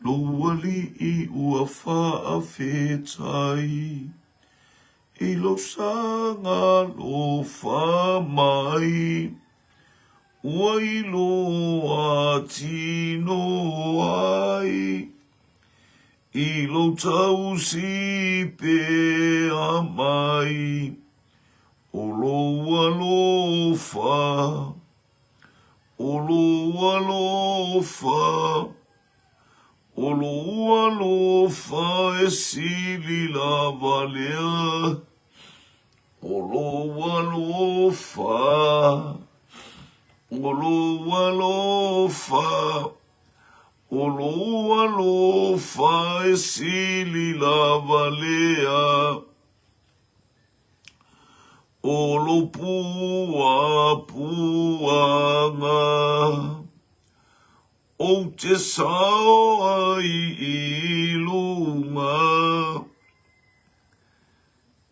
Lou alii ua faafetai i lou saga alofa mai, ua iloa tino ai i lou tausi pea mai o lou alofa, o lou alofa. O lou alofa e sili lava lea, O lou alofa, o lou alofa, O lou alofa e sili lava lea. O lou puapuaga, Ou te sao ai i lunga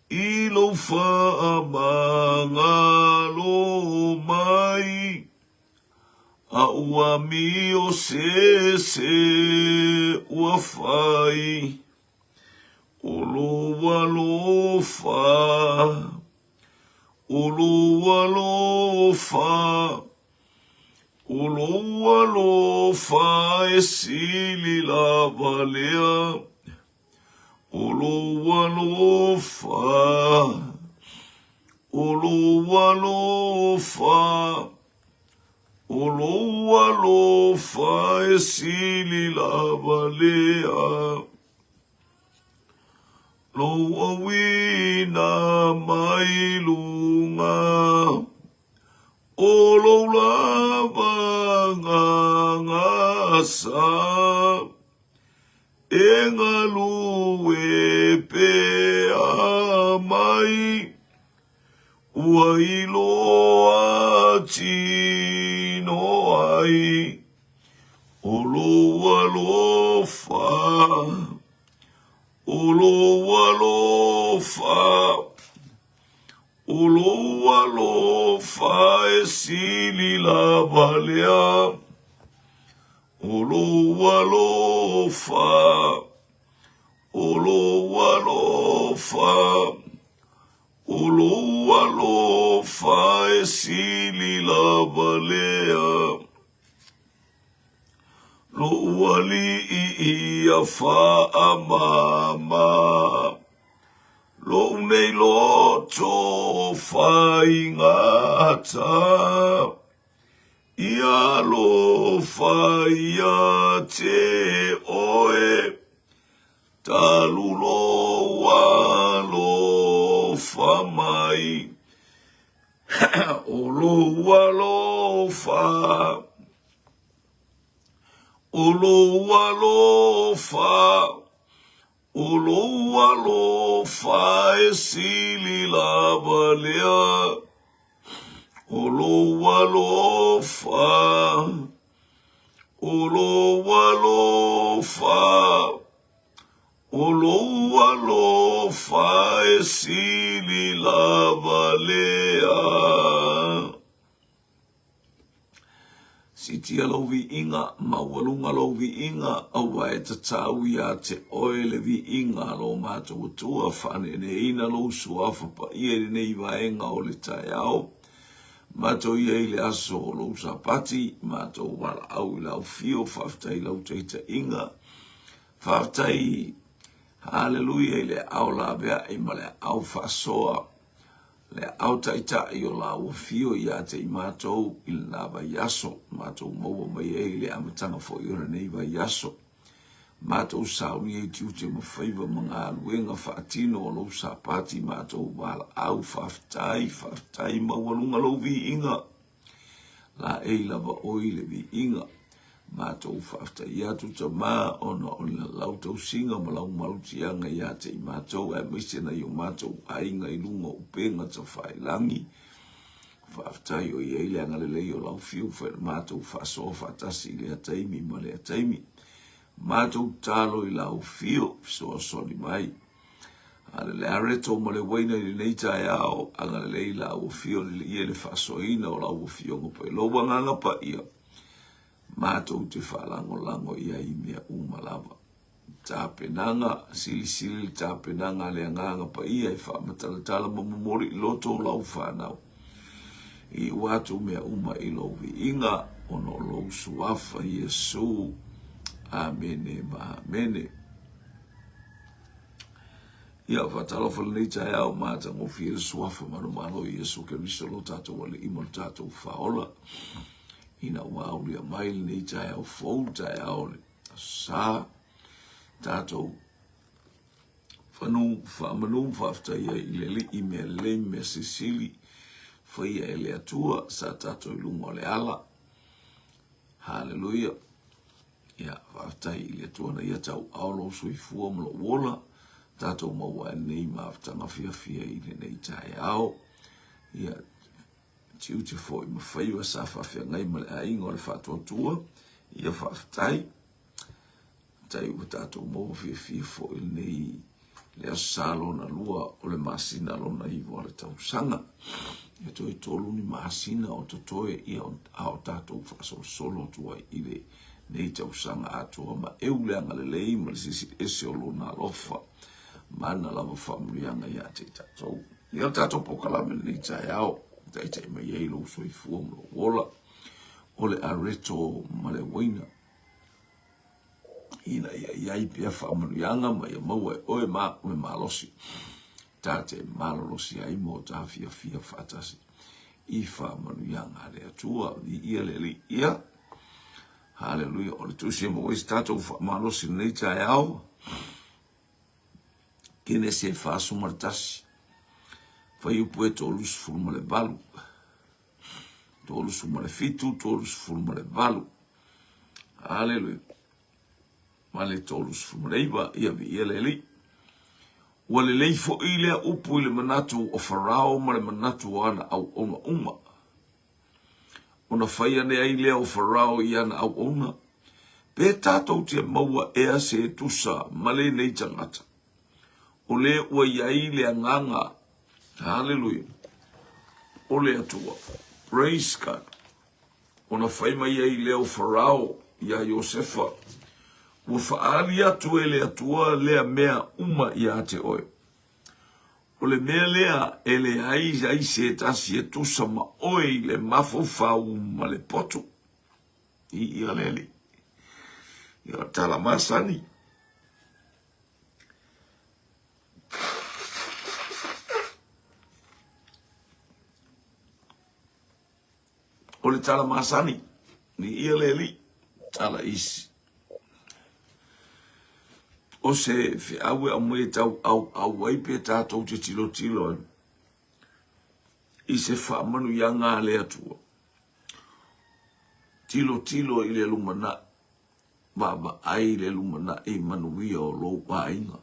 i lou faamagalo mai, a ua amio sese ua fai o lou alofa, o lou alofa. O lou alofa e sili lava lea, O lou alofa, o lou alofa, O lou alofa e sili lava lea. Lou auina mai luga. O lou lava gagasa e galue pea mai, ua iloa tino ai o lou alofa, o lou alofa. O lou alofa e sili lava lea, O lou alofa, o lou alofa, O lou alofa e sili lava lea. Lou alii ia faamama. Lou nei loto faigata, Ia alofa ia te oe, Talu lou alofa mai, O lou alofa. O lou alofa, O lou alofa e sili lava lea, O lou alofa, o lou alofa, O lou alofa e sili lava lea. Siitia lou viiga, maualuga lou viiga, aua e tatau iā te oe le viiga a lo matou Atua, faaneeneeina lou Suafa Paia i lenei vaega o le taeao. Matou i ai i le aso o lou Sapati, matou valaau i lau afio, faafetai i lau taitaiga, faafetai, haleluia, i le aao laveai ma le aao faasoa. Le aao taitai o lāua afio ia te i matou i lena vaiaso, matou maua mai ai i le amataga foi o lenei vaiaso. Matou saunia i tiute ma faiva ma galuega faatino o lou Sapati matou valaau faafetai, faafetai maualuga lou viiga. Laei lava oe i le viiga. Matou faafetai atu Tama ona o lau tausiga ma lau malutiaga ia te i matou aemaise nai o matou aiga i luga o upega tafailagi. Faafetai o i ai le agalelei o lau fiu fai le matou faasoa faatasi i lea taimi ma lea taimi. Matou tatalo i lau fiu fesoasoani mai. A le areto ma le uaina i lenei taeao, agalelei lau afio liliia i le faasoaina o lau afioga pai. Lou agaga paia. Matou te faalagolago i ai i mea uma lava. Tapenaga, Silisili le tapenaga a le Agaga Paia e faamatalatala ma momoli i loto o lau fanau. I ua atu mea uma i lou viiga ona o lou suafa Iesu. Amene ma amene. Ia, faatalofa lenei taeao matagofie le suafa manumalo o Iesu Keriso lo tatou Alii ma lo tatou Faaola. Ina ua aulia mai lenei taeao fou, taeao o le Aso Sa, tatou fanu, faamanu ma faafetai ai i le Alii mea lelei ma mea silisili faia e le Atua sa tatou i luga o le ala. Haleluia. Ia, faafetai i le Atua na ia tauao lou soifua ma lou ola, tatou maua ai lenei mafutaga fiafia i lenei taeao. Ia, tiute foi ma faiva sa faafeagai ma le aiga o le faatuatua, ia faafetai. Faafetai ua tatou maua fiafia foi lenei le aso sa lona lua o le masina lona iva o le tausaga. E toe tolu ni masina o totoe ia a o tatou faasolosolo atu ai i lenei tausaga atoa ma eu le agalelei ma le silisili ese o lona alofa ma ana lava faamanuiaga ia te i tatou. Ia le tatou polokalame lenei taeao, taitai mai ai lou soifua ma lou ola, o le areto ma le uaina. Ina ia i ai pea faamanuiaga ma ia maua e oe ma au le malosi ta te malolosi ai mo ta fiafia faatasi i faamanuiaga a le Atua. Viia le Alii. Ia, haleluia, o le tusi e maua ai se tatou faamalosi lenei taeao, Kenese 41, fuaiupu e 38, 37, 38. Aleluia. Ma le 39, ia viia le Alii. Ua lelei foi lea upu i le manatu o Farao ma le manatu o ana auauna uma. Ona fai ane ai lea o Farao i ana auauna, Pe tatou te maua ea se tusa ma lenei tagata, o le ua i ai le agaga, haleluia, o le Atua. Praise God. Ona fai mai ai lea o Farao iā Iosefa, Ua faaali atu e le Atua lea mea uma iā te oe. O le mea lea e leai ai se tasi e tusa ma oe i le mafaufau ma le potu. I ia le alii. Ia tala masani. O le tala masani, ni ia le alii, tala isi. O se feau e aumai e tau auau ai pe tatou te tilotilo ai i se faamanuiaga a le Atua. Tilotilo i le lumanai, vaavaai i le lumanai manuia o lou aiga.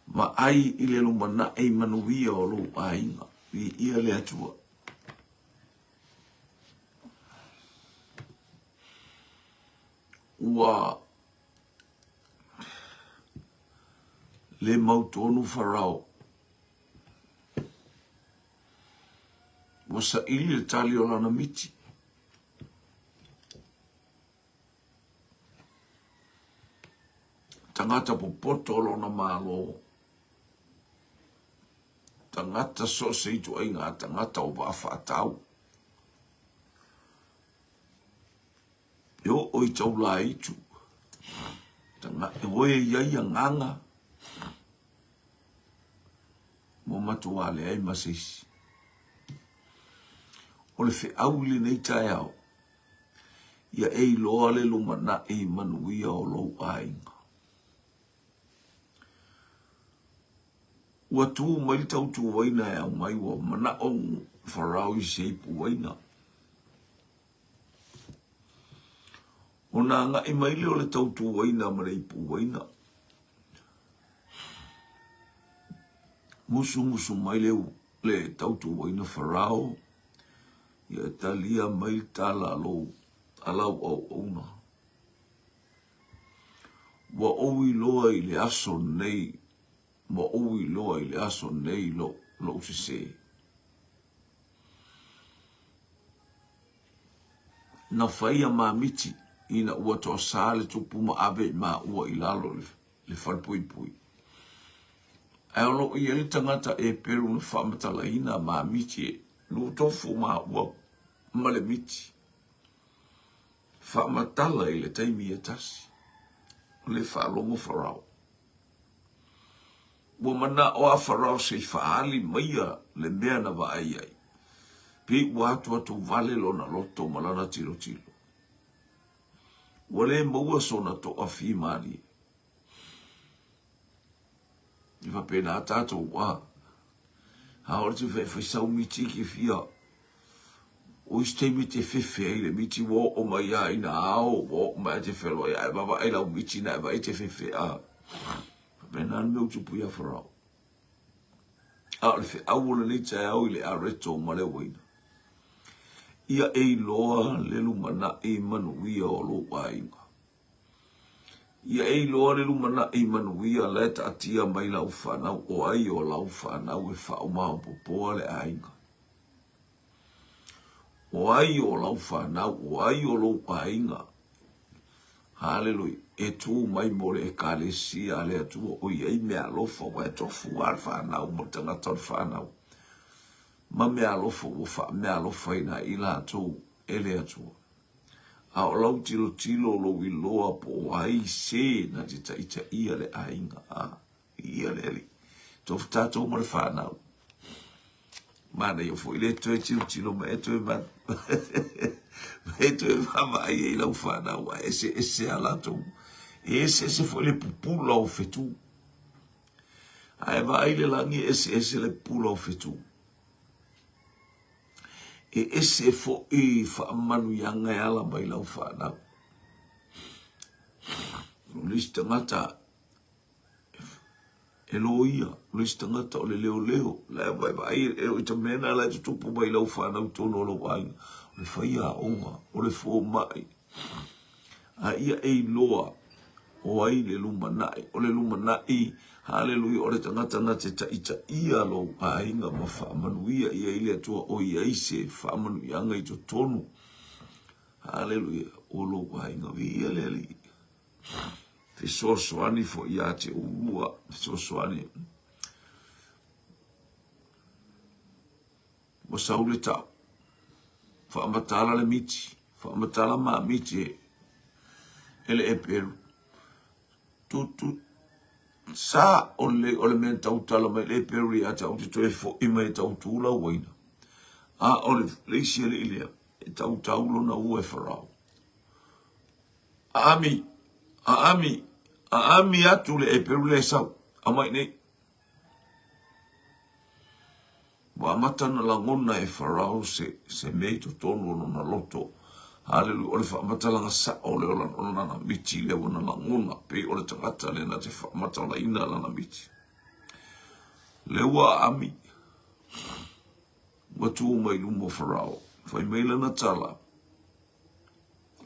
Vaai i le lumanai manuia o lou aiga. Viia le Atua. Ua le mautonu Farao. Ua saili le tali o lana miti. Tagata popoto o lona Malo, tagata so o se ituaiga tagata o vaa faatau. E oo i Taulaitu, e oe i ai agaga ua matua leai ma se isi. O le feau i lenei taeao, Ia e iloa le lumanai manuia o lou aiga. Ua tu mai le tautuaina e aumai ua manao Farao i se ipu uaina. Ona agai mai lea o le tautuaina ma le ipu uaina. Musumusu mai le, le tautuaina Farao Ia talia mai le tala a lou a lau auauna. Ua ou iloa i le aso nei, ua ou iloa i le aso nei lou, lou sesē. Na faia mamiti ina ua toasā le tupu ma ave i maua i lalo i le falepuipui. Ae o lo o i ai le tagata Eperu na faamatalaina mamiti e lutofu maua ma le miti. Faamatala i le taimi e tasi. O le faalogo Farao. Ua manao a Farao se i faaali maia le mea na vaai ai. Pei ua atuatu vale lona loto ma lana tilotilo. Ua le maua sona toafimalie. E faapena tatou a. A o le te fai sau miti ki fia. O isi taimi te fefe ai le miti ua oo mai a ina ao, ua oo mai a te feloai ae vaavaai lau miti na e vaai te fefe a. Faapena le mea ua tupu ia Farao. A o le feau o lenei taeao i le areto ma le uaina. Ia e iloa le lumanai manuia o lou aiga. Ia e iloa le lumanai manuia la e taatia mai lau fanau, o ai o lau fanau e faaumaopopoa le aiga. O ai o lau fanau, o ai o lou aiga. Haleluia. E tū mai mo le ekalesia a le Atua o i ai meaalofa, ua e tofu lava le fanau ma le tagata o le fanau. Ma meaalofa ua faameaalofaina ai i latou e le Atua. A o lau tilotilo o lou iloa po o ai se na te taitaia le aiga. A, ia le Alii. Tofu tatou ma le fanau. Manaia foi le toe tilotilo ma e toe ma e toe vaavaai ai lau fanau a eseese a latou. E eseese foi le pupula o fetu. A e vaai le lagi e eseese le pupula o fetu. E ese foi faamanuiaga e ala mai lau fanau. O le isi tagata e loia, o le isi tagata o le leoleo, la e vaevaai e o i ta mea na la e tutupu mai lau fanau i totonu o lou aiga, o le faiaoga, o le fomai. A ia e iloa o ai le lumanai, o le lumanai, haleluia, o le tagata na te taitaia lou aiga ma faamanuia i ai le Atua o i ai se faamanuiaga i totonu, haleluia, o lou aiga. Viia le Alii. Fesoasoani foi ia te oulua, fesoasoani. Ua sau le tau. Faamatala le miti, faamatala ma miti e, e le eperu. Tu, tu, sa o le, o le mea tautala mai le eperu ia te au te toe fo'i mai e tau tū lau waina. A o le, le isi alii lea, e tautau lona ua e Farao. Aami, aami, aami atu le eperu lea e sau, aumai nei. Ua amata ona lagona e Farao se, se mea i totonu o lona loto. Haleluia, o le faamatalaga sao lea o lana, o lana miti lea ua na lagona, pei o le tagata lea na te faamatalaina lana miti. Lea ua aami, ua tu mai luma o Farao, fai mai lana tala,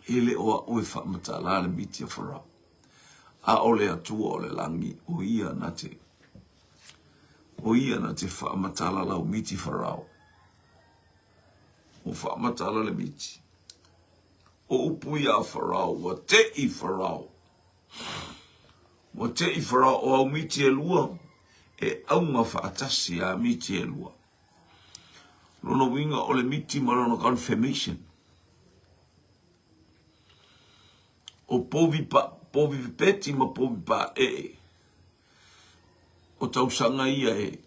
E le o a'u e faamatala le miti a Farao, a o le Atua o le lagi, o ia na te, o ia na te faamatala lau miti Farao. Ua faamatala le miti. O upu ia a Farao, ua te'i Farao. Ua te'i Farao o au miti e lua, e auga faatasi a miti e lua. Lona uiga o le miti ma lona confirmation. O povi pa, povi pepeti ma povi paee. O tausaga ia e.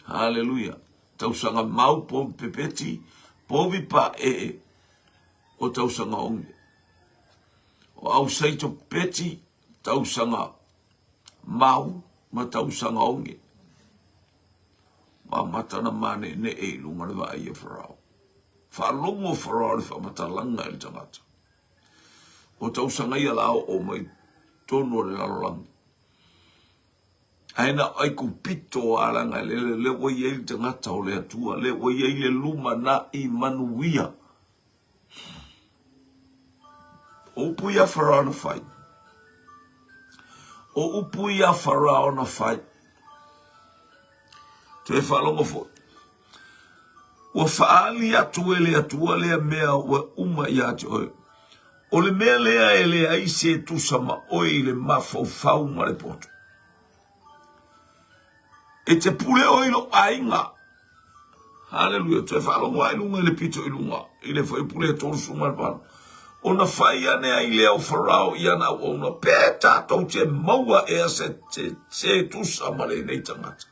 Haleluia. Tausaga mau povi pepeti, povi paee o tausaga oge. O ausaito pepeti, tausaga mau ma tausaga oge. Ua amata ona maneenee i luga le vaai a Farao. Faalogo Farao i le faamatalaga i le tagata. O tausaga ia la oo mai tonu o le lalolagi. Ae na o Aikupito a leaga le, le, le ua i ai le tagata o le Atua, le ua i ai le lumanai manuia. O upu ia Farao na fai. O upu ia Farao na fai. Toe faalogo foi. Ua faaali atu e le Atua lea mea ua uma ia te oe. O le mea lea e leai se tusa ma oe i le mafaufau ma le poto. E te pule oe i lou aiga. Haleluia. Toe faalogo lava i luga i le pito i luga, i le fuaiupu lea 38. Ona fai ane ai lea o Farao i ana auauna, pe tatou te maua ea se, se, se tusa ma lenei tagata.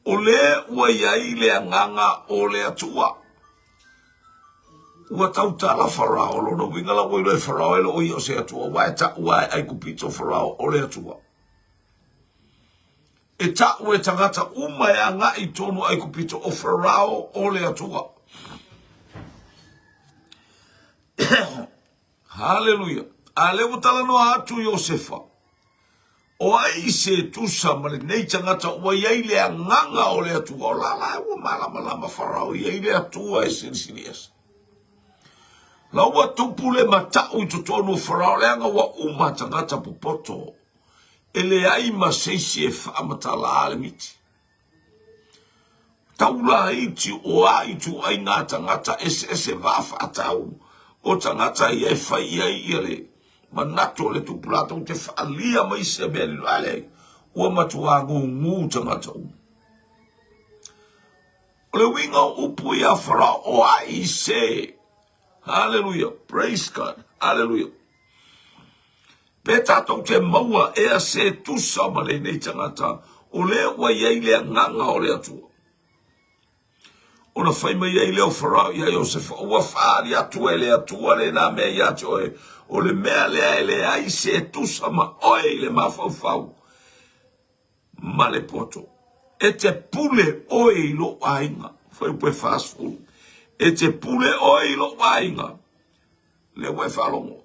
O le ua i ai le agaga o le Atua. Ua tautala Farao, lona uiga la ua iloa e Farao e le o ia o se Atua, aua e taua e Aikupito Farao o le Atua. E taʻu e tagata uma e agai i totonu o Aikupito, o Farao o le Atua. Haleluia! A lea ua talanoa atu Iosefa, o ai se tusa ma lenei tagata ua i ai le agaga o le Atua? O la la ua malamalama Farao i ai le Atua e silisili ese. La ua tupu le mataʻu i totonu o Farao, leaga ua uma tagata popoto. E leai ma se isi e faamatala le miti. Taulaiti o a ituaiga tagata eseese vaa faatau o tagata ia e fai i ai ia le manatu o le tupu latou te faalia mai se mea lilo a leai ua matuā gūgū tagata uma. O le uiga o upu ia Farao o ai se Hallelujah. Praise God. Hallelujah. Pe tatou te maua ea se tusa ma lenei tagata, o lea ua i ai le agaga o le Atua. Ona fai mai ai lea o Farao ia Iosefa, ua faaali atu e le Atua lena mea ia te oe, o le mea lea e leai se tusa ma oe i le mafaufau ma le poto. E te pule oe i lou aiga. Fuaiupu e 40. E te pule oe i lou aiga. Lea ua e faalogo.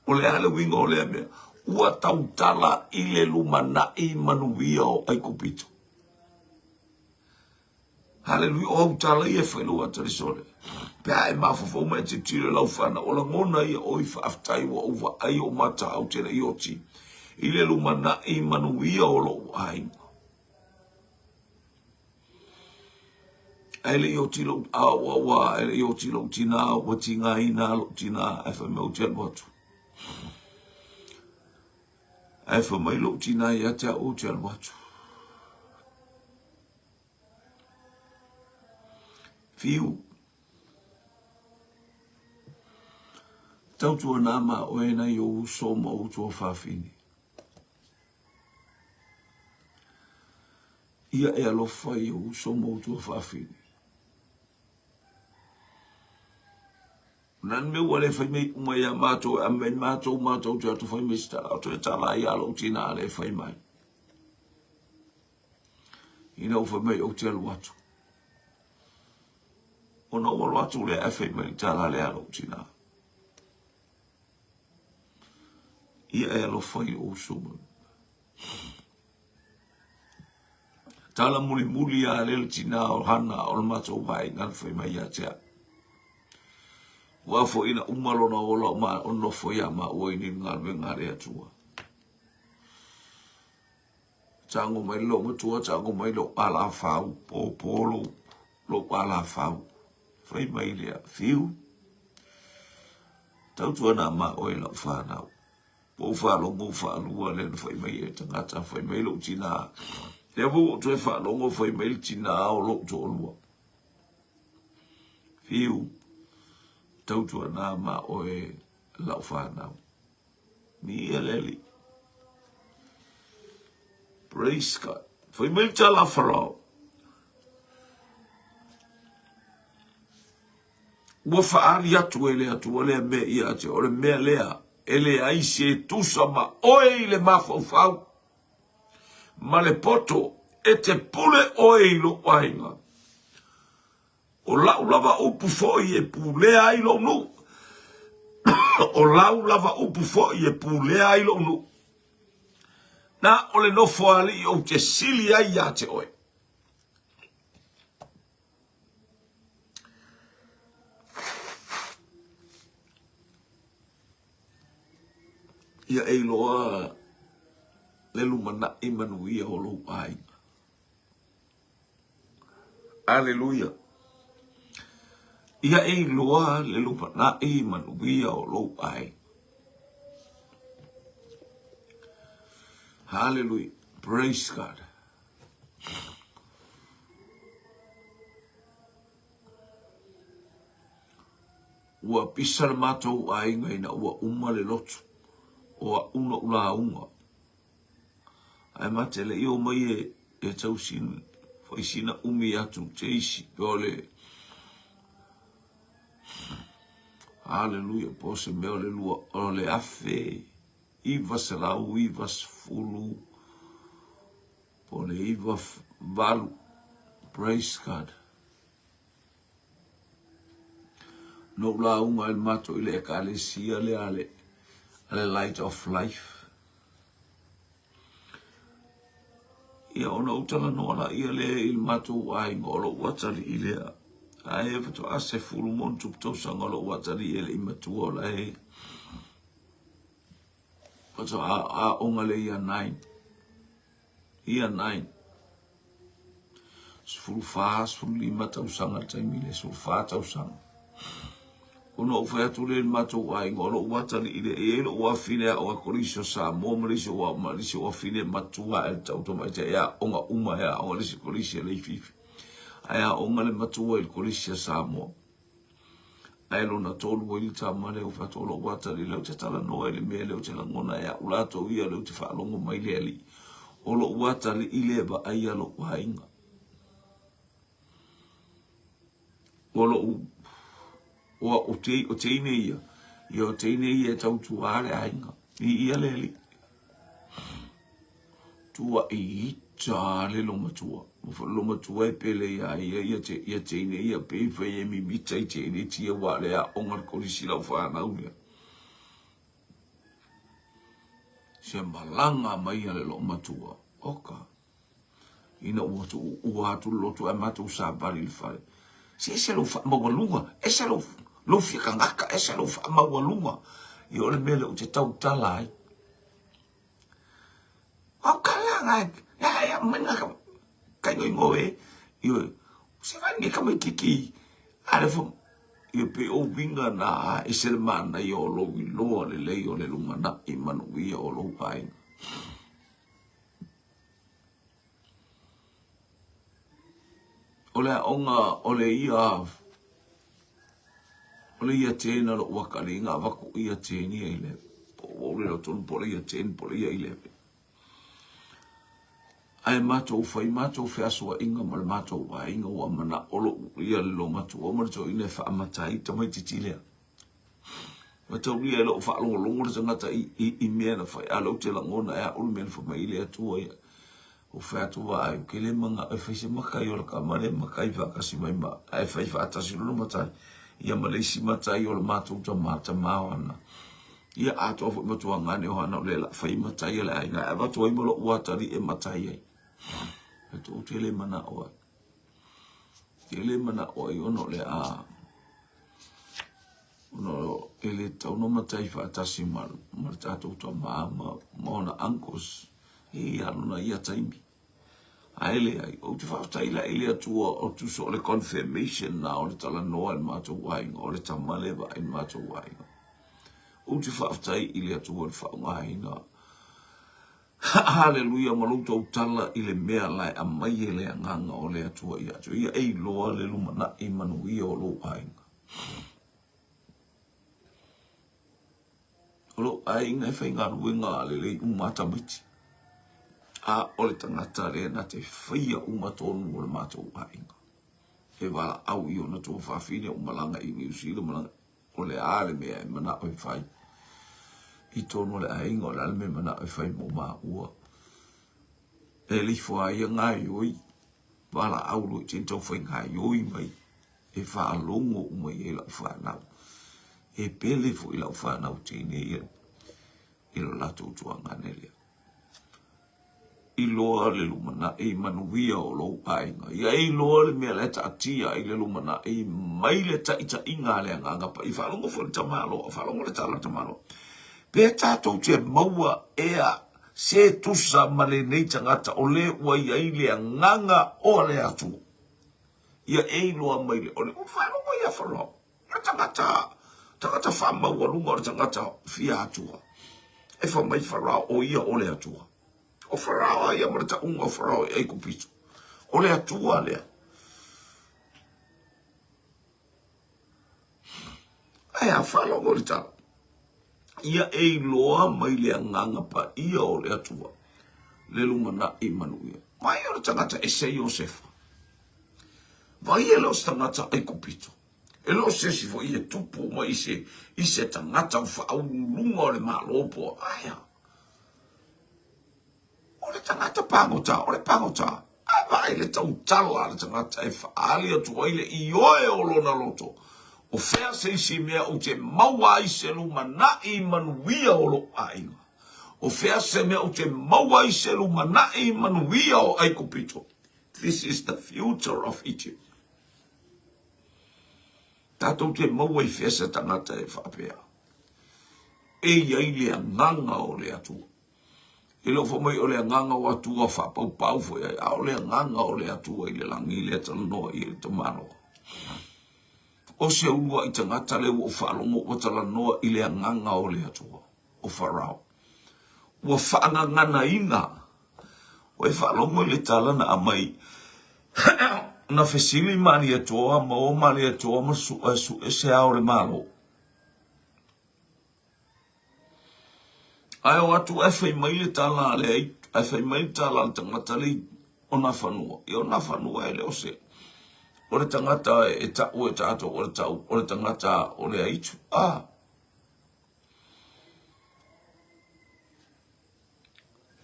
O le a le uiga o lea mea? Ua tautala i le lumanai manuia o Aikupito. Haleluia, o au tala ia e fai lou ata sole. Pe a e mafaufau mai e tilotilo i lau fanau, o lagona ia, oi faafetai ua ou vaai ou mata ou te le i oti i le lumanai manuia o lou aiga. Ae le i oti lou, a ua, ua, ae le i oti lou tinā, ua tigaina lou tinā, ae fai mai ou te alu atu. Ae fai mai lou tinā ia te au ou te alu atu. Fiu. Tautuana ma oe nai ou uso ma ou tuafafine. Ia e alofa i ou uso ma ou tuafafine. Na ni mea ua le fai mai uma ia matou e ame matou matou te atu fai mai se tala o toe tala ia lou tina le fai mai. Ina ua fai mai ou te alu atu. Ona ou alu atu lea ae fai mai le tala lea a lou tina. Ia e alofa i ou uso ma Tala mulimuli a le le tina o Hana o le matou aiga na fai mai ia te au. Ua foi ina uma lona ola o ma o nofo ia maua i ni galuega a le Atua. Tago mai lou matua, tago mai lou alafau, pōpō lou, lou alafau. Fai mai lea, Fiu, tautuana ma oe lau fanau. Ua ou faalogo faalua lea na fai mai e tagata, fai mai lou tinā. Lea foi ua ou toe faalogo fai mai le tinā o lou toalua. Fiu, tautuana ma oe lau fanau. Viia le Alii. Praise God. Fai mai le tala a Farao. Ua faaali atu e le Atua lea mea ia te o le mea lea e leai se tusa ma oe i le mafaufau ma le poto e te pule oe i lou aiga. O lau lava upu foi e pulea ai lou nuu. O lau lava upu foi e pulea ai lou nuu. Na o le nofo alii ou te sili ai ia te oe. Ia e iloa le lumanai manuia o lou aiga. Aleluia. Ia e iloa le lumanai manuia o lou aiga. Hallelujah. Praise God. Ua pisa le matou aiga ina ua uma le lotu o a'u na ou lauga. Ae ma te le i o mai e, e tau sin, fai sina umi atu te isi, o le Hallelujah, po se mea o le lua, o le 1990, po o le 98, praise God. Na ou lauga ai le matou i le ekalesia lea a le, a le Light of Life. Ia ona ou talanoa laia lea i le matou aiga o lou atalii lea. Ae faatoa 10 ma ona tupu tausaga o lou atalii e le i matua o la e faatoa aoga le year 9. Year 9. 14, 15 tausaga le taimi lea, 14 tausaga. Ona ou fai atu lea i le matou aiga, o lou atalii lea, e i ai lou afine aoga Kolisi o Samoa ma le isi ou ma le isi ou afine matua ae le tau tamaitai e aoga uma, e aoga le isi Kolisi a Leififi. Ae aoga le matua i le Kolisi a Samoa. Ae lona tolu ai le tama lea ua fai atu, o lou atalii lea ou te talanoa i le mea lea ou te lagona e au latou ia lea ou te faalogo mai le alii. O lou atalii lea e vaaia lou aiga. O lou, o au o teine ia, ia o teine ia e tautua le aiga. I ia le alii. Tuaʻi ita le lomatua. Ua foi le lomatua e pele iā ia ia te ia teine ia pei fai e mimita i teine tia ua le aoga le kolisi lau whanau lea. Se malanga mai a le lomatua. Oka. Ina ua tu ua atu le lotu ae matou savali i le fale. Se ese lou faamaualuga, ese lou, lou fia tagata, ese lou faamaualuga. Ia o le mea lea ou te tautala ai. Au ka la nga ya ya mai nga ka kai ngoi ngoe io se vai ni ka mai kiki ale fo io pe o winga na e se le mana i o lou iloa lelei o le lumanai manuia o lou aiga. O le aoga o le ia o le ia tena lou atalii na avatu ia ten ia 11 po ua ou le iloa tonu po o le ia ten po o le ia 11. Ae matou fai matou feasoaʻiga ma le matou aiga ua manaʻo loʻu ia le lomatua ma le toeaina e faamata ai le tamaititi lea. Ua taulia e loʻu faalogologo le tagata i, i, i mea na fai, a o lea ou te lagona e aʻu le mea na fai mai ai le Atua ia. Ua fai atu vaai, ou te le manaʻo e fai se matai o le tama lea e matai faatasi mai ma, ae fai faatasi lona matai, ia ma le isi matai o le matou tama, tama o Hana. Ia atoa foi ma tuagane o Hana o lea la fai matai a le aiga, ae avatu ai ma loʻu atalii e matai ai. Atu ou te le manaʻo ai. Te le manaʻo ai ona o le a ona e le tatau ona matai faatasi ma, ma le tatou tama ma, ma ona uncles e i lona ia taimi. Ae leai, ou te faafetai la i le Atua o tusa o le confirmation na o le talanoa i le matou aiga, o le tama lea e vaai i le matou aiga. Ou te faafetai i le Atua i le faaaogaina. Haleluia ma lou tautala i le mea la e aumai e le Agaga o le Atua ia te oe. Ia e iloa le lumanai manuia o lou aiga. O lou aiga e faigaluega lelei uma a tamaiti. A o le tagata lea na te faia uma tonu o le matou aiga. E valaau i ona tuafafine o malaga i Niu Sila, malaga o le a le mea e manao e fai i tonu o le aiga, o le a le mea e manao e fai mo maua. E lifo a ia gaioi, valaau loa i tini tau fai gaioi mai e faalogo uma i ai lau fanau. E pele foi lau fanau teine ia i lo latou tuagane lea. Iloa le lumanai manuia o lou aiga. Ia e iloa le mea la e taatia ai le lumanai mai le taitaiga a le Agaga Paia. Faalogo foi le tamaloa, faalogo le tala a le tamaloa. Pe tatou te maua ea se tusa ma lenei tagata o le ua i ai le Agaga o le Atua. Ia e iloa mai le, o le faalogo ia Farao. O le tagata, tagata faamaualuga o le tagata fia Atua. E fai mai Farao, o ia o le Atua. O Farao a ia ma le tauga o Farao i Aikupito. O le Atua lea. Ae a faalogo le tala. Ia e iloa mai le agaga paia o le Atua le lumanai manuia. Mai o le tagata ese Iosefa. Vai e le o se tagata Aikupito. E le o se isi foi e tupu mai i se, i se tagata o faauluuluga o le Malo po o aea. O le tagata pagota, o le pagota. A vaai le tautala a le tagata e faaali atu ai le ioe o lona loto. O fea se isi mea ou te maua ai se lumanai manuia o lou aiga? O fea se mea ou te maua ai se lumanai manuia o Aikupito? This is the future of Egypt. Tatou te maua i fea se tagata e faapea? E i ai le agaga o le Atua. E le o fai mai o le agaga o Atua faapaupau foi ai, a o le agaga o le Atua i le lagi lea talanoa i ai le tamaloa. O se uluai tagata lea ua ou faalogo ua talanoa i le agaga o le Atua, o Farao. Ua faagaganaina. Ua e faalogo i le tala na aumai na fesili Malietoa ma o Malietoa ma suesue se ao o le Malo. Ae o atu ae fai mai le tala a le ae fai mai le tala a le tagata le o Nafanua. Ia o Nafanua e le o se o le tagata e tau e tatou o le tau o le tagata o le aitu. Ah.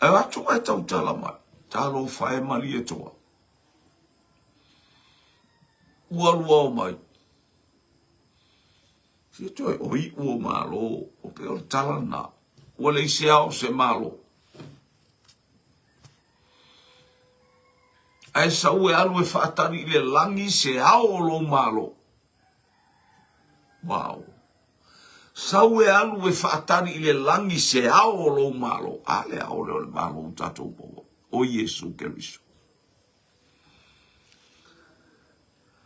Ae o atu ae tautala mai, talofa e Malietoa. Ua lua o mai. Fia toe o iu o Malo, o pe o le tala lena. Ua leai se ao se Malo. Ae sau e alu e faatali i le lagi se ao o lou Malo. Wow. Sau e alu e faatali i le lagi se ao o lou Malo. A le ao lea o le Malo ua tatou maua, o Iesu Keriso.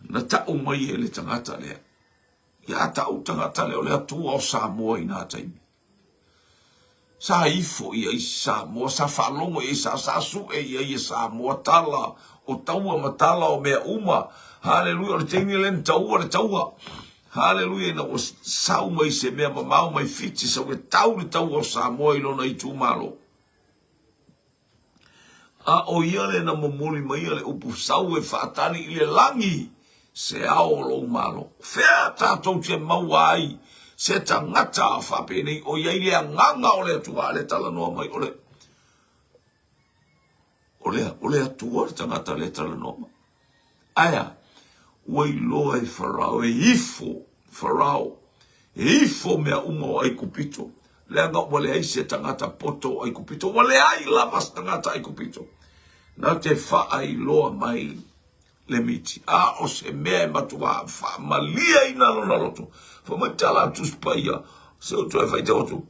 Na tau mai e le tagata lea. Ia tau tagata lea o le Atua o Samoa i nā taimi. Sa ifo i ai Samoa, sa faalogo i ai sa, sa sue i ai e Samoa tala o taua ma tala o mea uma. Haleluia, o le taimi lea na taua le taua. Haleluia, ina ua sau mai se mea mamao mai Fiti, sau e tau le taua o Samoa i lona itumalo. A ʻo ia lea na momoli maia le upu sau e faatali i le lagi se ao o lou Malo. Fea tatou te maua ai se tagata faapenei o i ai le agaga o le Atua? A le talanoa mai o le o le o le Atua le tagata lea e talanoa mai. Ae a? Ua iloa e Farao e ifo Farao, e ifo mea uma o Aikupito, leaga ua leai se tagata poto o Aikupito, ua leai lava se tagata Aikupito na te faailoa mai le miti. A o se mea e matuā faamalieina lona loto. Fai mai tala a Tusi Paia, se o toe faitau atu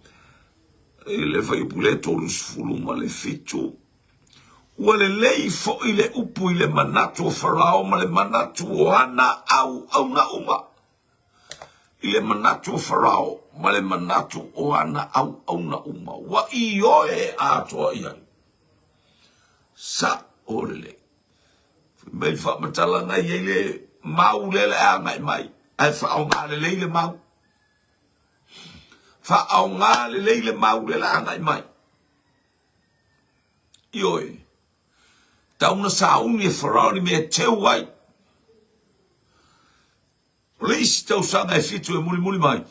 i le fuaiupu lea 37. Ua lelei foi le upu i le manatu o Farao ma le manatu o ana auauna uma. I le manatu o Farao ma le manatu o ana auauna uma, ua ioe atoa i ai. Saʻo lelei. Fai mai le faamatalaga, e i ai le mau lea le agai mai, ae faaaoga lelei le mau. Faaaoga lelei le mau lea le agai mai. Ioe, tau na sauni e Farao ni mea e teu ai. O le isi tausaga e fitu e mulimuli mai,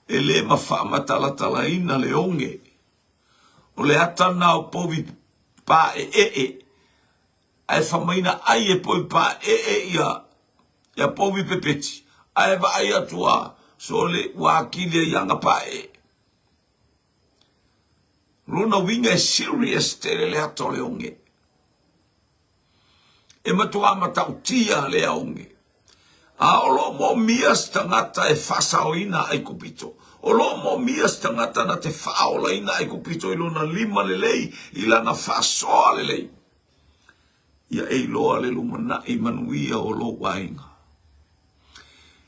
e le ma faamatalatalaina le oge. O le ata na o povi paeee, ae famaina ai e povi paeee ia, ia povi pepeti, ae vaai atu a sole ua akili ai aga paeee. Lona uiga e serious tele le ata o le oge. E matuā matautia lea oge. A o lo o moomia se tagata e faasaoina Aikupito. O lo o moomia se tagata na te faaolaina Aikupito i lona lima lelei, i lana faasoa lelei. Ia e iloa le lumanai manuia o lou aiga.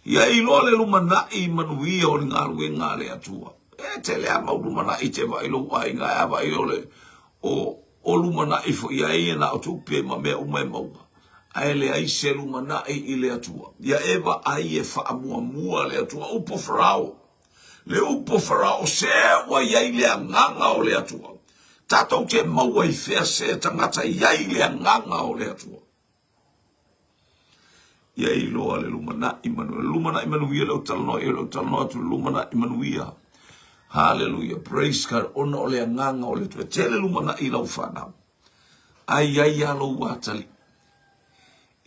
Ia e iloa le lumanai manuia o le galuega a le Atua. E tele a mau lumanai te vaai lou aiga e a vaai o le o, o lumanai foi ai e na o tupe ma mea uma e maua. Ae leai se lumanai i le Atua. Ia e vaai e faamuamua le Atua. Upu o Farao. Le upu o Farao, se ua i ai le agaga o le Atua. Tatou te maua i fea se tagata i ai le agaga o le Atua. Ia iloa le lumanai manuia. Lumanai manuia le talanoa i le talanoa atu lumanai manuia. Hallelujah. Praise God. Ona o le agaga o le Atua. Tele lumanai i lau whanau. Ai ai a lou atali.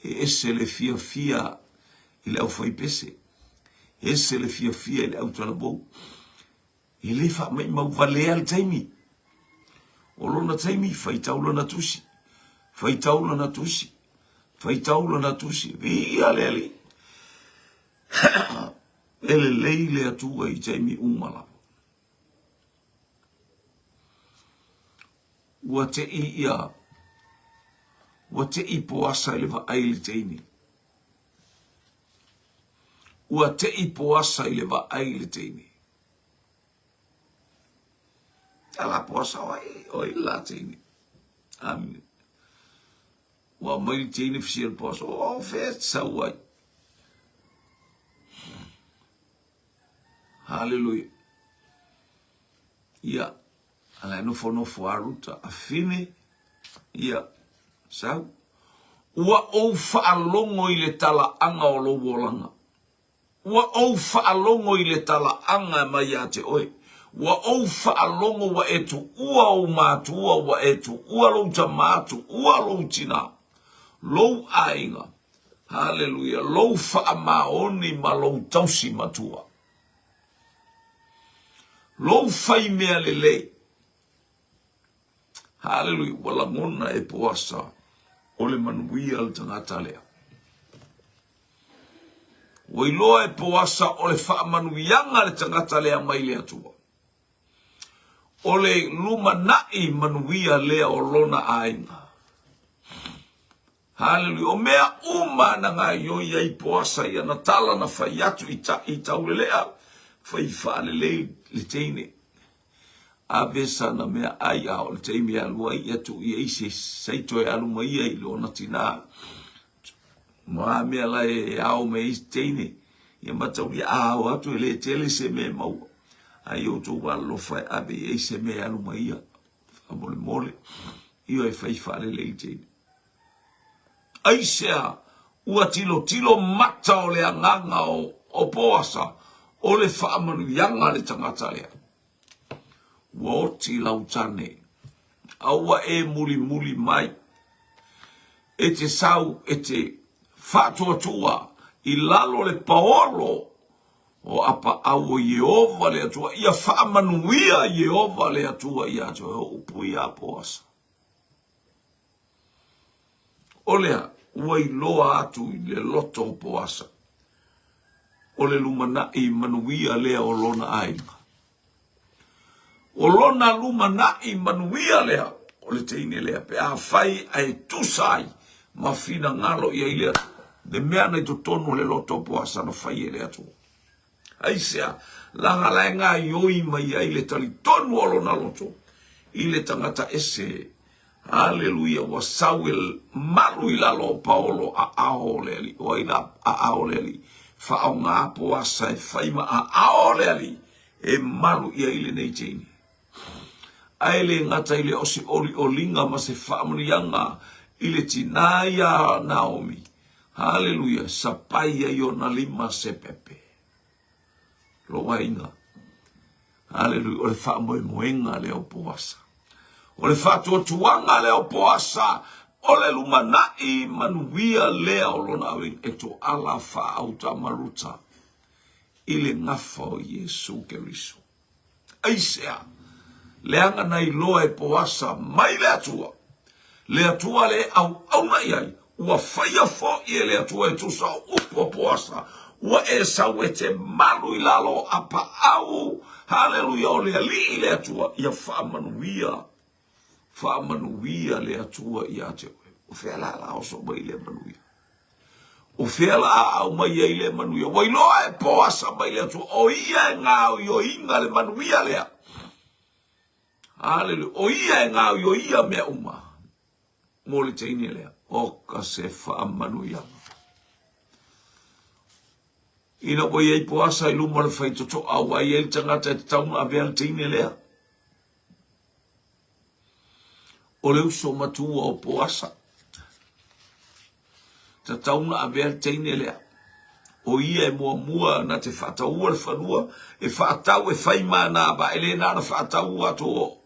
E ese le fiafia i le aufaipese. Ese le fiafia i le autalavou. E le faamaimau valea le taimi. O lona taimi, faitau lana tusi. Faitau lana tusi. Faitau lana tusi. Viia le Alii. E lelei le Atua i taimi uma lava. Ua te i ia, ua te i Poasa i le vaai i le teine. Ua te i Poasa i le vaai i le teine. Ala Poasa o ai, o ai la teine. Amine. Ua mai le teine fisia le Poasa, o fea te sau ai. Haleluia. Ia, ala e nofonofo a Ruta, a Fine, ia, sau. Ua ou faalogo i le talaaga o lou olaga. Ua ou faalogo i le talaaga mai ia te oe. Ua ou faalogo ua e tuua ou matua, ua e tuua lou tama, tuua lou tinā, lou aiga, Haleluia, lou faamaoni ma lou tausi matua. Lou fai mea lelei. Haleluia, ua lagona e Poasa o le manuia le tagata lea. Ua iloa e Poasa o le faamanuiaga le tagata lea mai le Atua. O le lumanai manuia lea o lona aiga. Haleluia. O mea uma na gaioi ai Poasa i ana tala na fai atu i ta, i Taulelea, fai faalelei le teine. Ave sana mea ai a o le taimi e alu ai ia tuu i ai se saito e alu mai ia i lona tinā. Ma mea la e ao mai ai se teine. Ia mataulia a ao atu e le tele se mea e maua. Ai outou alolofa e ave i ai se mea e alu mai ia. Faamolemole. Ia e fai faalelei le teine. Aisea ua tilotilo mata o le agaga o Poasa o le faamanuiaga le tagata lea? Ua oti lau tane, a ua e mulimuli mai, e te sau e te faatuatua i lalo le paolo o apaau o Ieova le Atua, ia faamanuia Ieova le Atua ia te oe, o upu ia a Poasa. O lea, ua iloa atu i le loto o Poasa, o le lumanai manuia lea o lona aiga. O lona lumanai manuia lea, o le teine lea, pe afai ae tusa ai ma finagalo i ai le Atua. Le mea na i totonu o le loto o Poasa na fai e le Atua. Aisea? Leaga la e gaioi mai ai le talitonu o lona loto i le tagata ese. Haleluia, ua sau e malu i lalo o paolo aao o le Alii. O ai la aao o le Alii? Faaaoga Poasa e fai ma aao o le Alii e malu i ai lenei teine. Ae le gata i lea o se olioliga ma se faamanuiaga i le tinā iā Naomi. Haleluia, sapai ai ona lima se pepe. Lou aiga. Haleluia, o le faamoemoega lea o Poasa. O le faatuatuaga lea o Poasa, o le lumanai manuia lea o lona aiga e toala faaauta ma Ruta i le gafa o Iesu Keriso. Aisea? Leaga na iloa e Poasa mai le Atua, le Atua le auauna i ai, ua faia foi e le Atua e tusa o upu a Poasa, ua e sau e te malu i lalo o apaau, haleluia, o le Alii le Atua, ia faamanuia, faamanuia le Atua ia te oe. O fea la la oso mai lea manuia? O fea la aumai ai lea manuia? Ua iloa e Poasa mai le Atua, o ia e gaoioiga le manuia lea. Haleluia. O ia e gaoioia mea uma mo le teine lea. O ka se faamanuiaga. Ina ua i ai Poasa i luma o le faitotoa, ua i ai le tagata e tatau ona avea le teine lea. O le uso matua o Poasa. Tatau ona avea le teine lea. O ia e muamua na te faataua le fanua, e faatau e fai ma na va, e le na ona faatau atu o,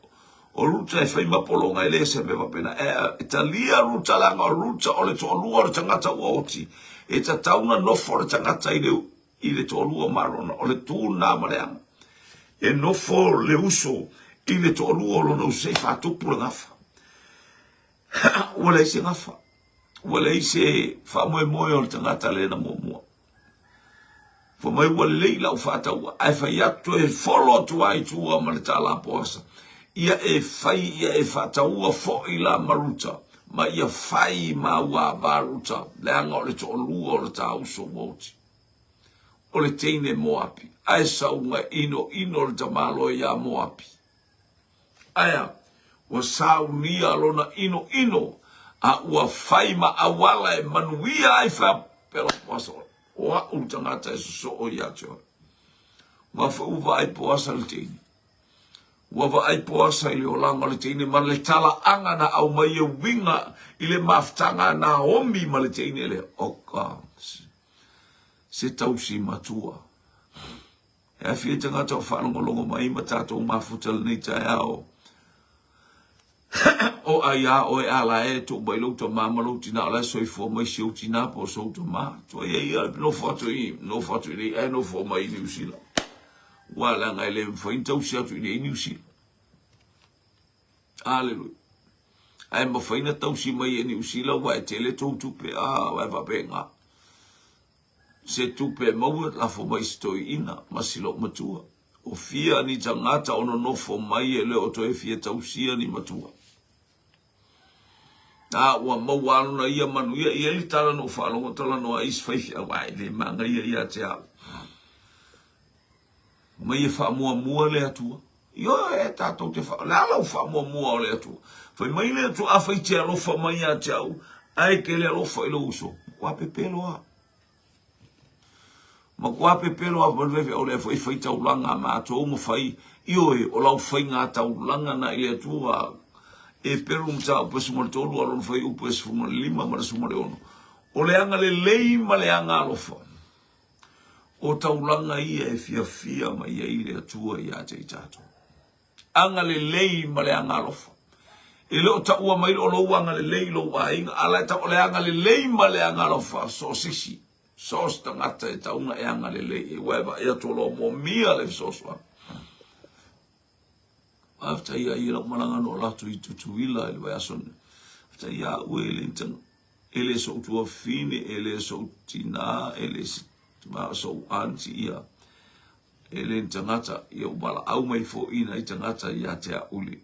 o Ruta e fai ma pologa e le se mea faapena. E, e talia Ruta leaga o Ruta o le toalua o le tagata ua oti. E tatau ona nofo le tagata i le, i le toalua ma lona, o le tu lena ma le aga. E nofo le uso i le toalua o lona uso se i faatupu le gafa. Ua leai se gafa. Ua leai se faamoemoe o le tagata lea na muamua. Fai mai ua lelei lau faataua, ae fai atu e folo atu ai tua ma le tala Poasa. Ia e fai ia e faataua foi la ma Ruta, ma ia fai ma ua va Ruta, leaga o le toalua o le ta uso ua oti. O le teine Moapi, ae sauga inoino le tamaloa ia Moapi. Aea, ua saunia lona inoino, a ua fai ma auala e manuia ai faapela Poasa, o a'u le tagata e sosoo ia te oe. Ua foi ua vaai Poasa i le teine. Ua vaai Poasa i le olaga o le teine ma le talaaga na aumai e uiga i le mafutaga a Naomi ma le teine lea. O ka, se tausi matua. E afi ai tagata o faalogologo mai ma tatou mafuta lenei taeao. O ai a oe a la e tuu mai lou tamā ma lou tinā o la e soifua mai si ou tinā po o sou tamā. Tuai ai ia nofo atu i nofo atu i nei ae nofo mai i Niu Sila. Ua leaga e le mafai ona tausi atu i nei Niu Sila. Aleluia. Ae mafai na tausi mai e Niu Sila ua e tele tou tupe. Ah, ua e faapena. Se tupe e maua, lafo mai i se toeaina ma si lou matua. O fia ni tagata o nonofo mai e le o toe fia tausia ni matua. A ua maua alona ia manuia, e i ai le tala na ou faalogo talanoa ai i si faifeau, a e le manaia ia te au. Mai e faamuamua le Atua. Ioe, e tatou te wha... Le a lau faamuamua o le Atua. Fai mai le Atua, afai te alofa mai ia te au, ae ke le alofa i lou uso. Matua pepelo a. Matua pepelo a, o lea foi fai taulaga a matou ma fai, ioe, o lau faiga taulaga na i le Atua, Eperu mataupu e 13 a lona fuaiupu e 15 ma le 16. O le agalelei ma le agaalofa. O taulaga ia e fiafia mai ai le Atua ia te i tatou. Agalelei ma le agaalofa. E le o taua mai o lou agalelei i lou aiga, a la e tau o le agalelei ma le agaalofa, so o se isi, so o se tagata e tau ona e agalelei, ua e vaai atu o lo o moomia le fesoasoani. Faafetai ia i lau malaga na ola atu i Tutuila i le vaiaso nei. Faafetai ia au e le e le sou tuafafine, e le sou tinā, e le sou aunty ia, e le ni tagata, ia ua valaau mai foi nai tagata ia te au le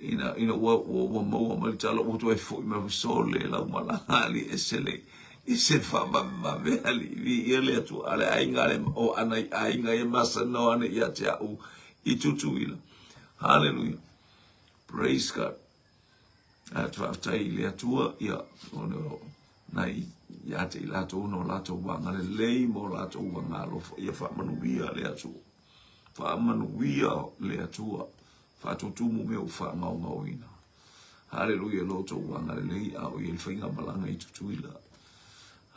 ina ina ua ua ua maua mai le tala ua toe foi mai sole lau malaga ali e se le i se faavavevave ali viia le Atua a le aiga le o ana i aiga e masanoa ane ia te au i Tutuila. Hallelujah. Praise God. A te faafetai i le Atua ia ona nai ia te i latou no latou agalelei mo latou agalofa ia faamanuia le Atua. Faamanuia le Atua. Faatutumu mea ua faagaogaoina. Haleluia lo outou agalelei a o i ai le faigamalaga i Tutuila.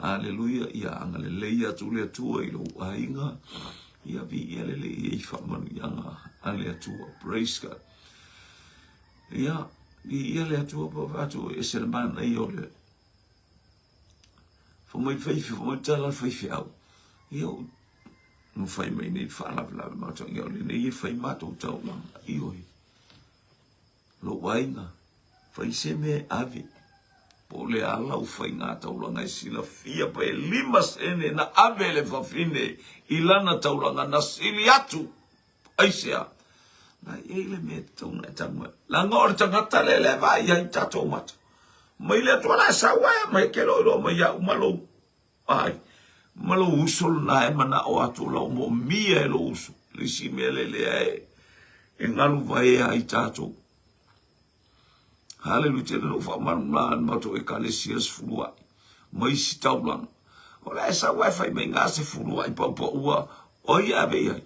Haleluia, ia agalelei atu le Atua i lou aiga, ia viia lelei ai faamanuiaga a le Atua. Praise God. Ia, viia le Atua pa atu e se le manaia o le fai mai faifeau, fai mai tala le faifeau. Ia, Na fai mai nei faalavelave matou, ia o lenei e fai matou taulaga. Ioe, lou aiga, fai se mea e ave. Po o le a lau faiga taulaga e silafia pe 5 sene na ave e le fafine i lana taulaga na sili atu. Aisea? Na i ai le mea e tatau ona e tagu ai. Leaga o le tagata lea lea e vaai ai tatou mata. Mai le Atua la e sau ae mai ke lo iloa mai iaʻu ma lou ai ma lou uso lena e manao atu o lau moomia e lou uso. Le isi mea le lea e e galu vaea ai tatou. Haleluia tele lou faamalu la le matou ekalesia le sefuluai ma isi taulaga. O la e sau ae fai mai ga sefuluai paupaua o ai e ave i ai.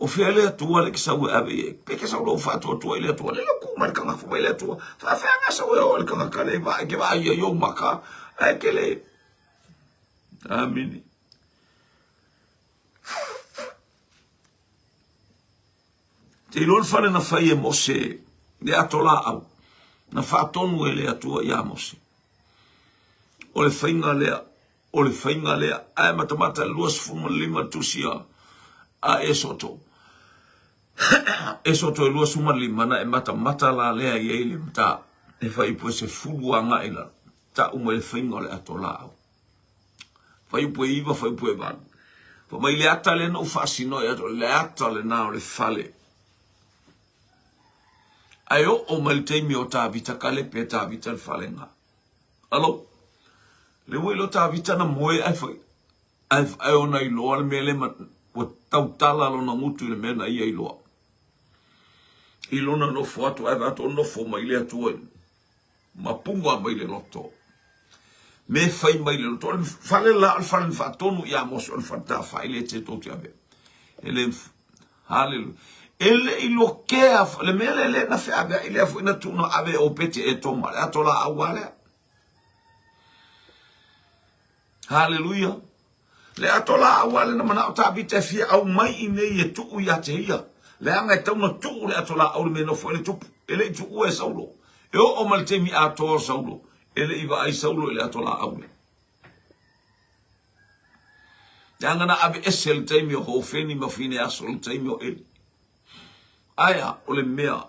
O fea le Atua le ke sau e ave i ai? Pe ke sau lou faatuatua i le Atua? Le le ku mai le kangaka mai le Atua. Faafea ga sau e o le kangaka le va ke va ia i maka. Ae ke le. Amini. Te iloa le fale na fai e Mose le ato laau na faatonu e le Atua iā Mose. O le faiga lea, o le faiga lea, ae matamata le 25 tusi a Esoto. Esoto e 25 na e matamata la lea i ai le mata e fai pue se fulu agai lalo. Tau mai le faiga o le ato laau. Fuaiupu e 9, fuaiupu e 8. Fai mai le ata lea na ou faasino ai atu, le ata lena o le fale. Ae oo mai le taimi o Tavita, kalepe e Tavita le falega. Alo, le ua iloa Tavita na moe ae fai, ae, ae ona iloa le mea le ma, ua tautala lona gutu i le mea na ia iloa. I lona nofo atu, ae vaai atu o nofo mai le Atua i Mapuga mai le loto. Me fai mai le loto. O le fale la o le fale na faatonu ia Mose o le fale tafai le te tou te ave. E le Hallelujah. E le i lokea le mea le le na feaveai lea foi na tuuna ave o pete e toma le ato la au lea. Haleluia! Le ato laau a le na manao Tavita e fia aumai i nei e tuu ia te ia. Leaga e tau na tuu le ato laau le mea nofo ai le tupu. E le i tuua e Saulo. E oo mai le taimi atoa o Saulo, e le i vaai Saulo i le ato laau lea. Leaga na aveese le taimi o Hofeni ma Fineaso le taimi o Eli. Ae a? O le mea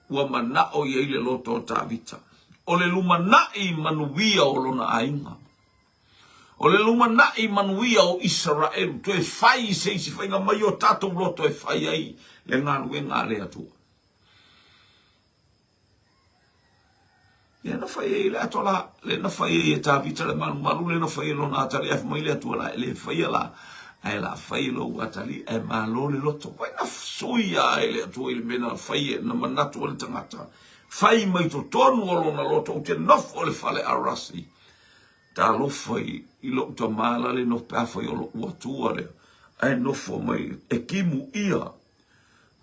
ua manao i ai le loto o Tavita, o le lumanai manuia o lona aiga, o le lumanai manuia o Isaraelu, toe fai i se isi faiga mai o tatou loto e fai ai le galuega a le Atua. Lea na fai ai le ato la, lea na fai ai e Tavita le malumalu, lea na fai e lona atalii, ae fai mai le Atua la, e le faia la, ae la fai e lou atalii, ae malo le loto. Vai na sui a e le Atua i le mea na fai e, na manatu ai le tagata, fai mai totonu o lona loto, ou te nofo i le fale arasi. Talofa i, i lou tama la le nofo pe afai o lou Atua lea, ae nofo mai e kimu ia.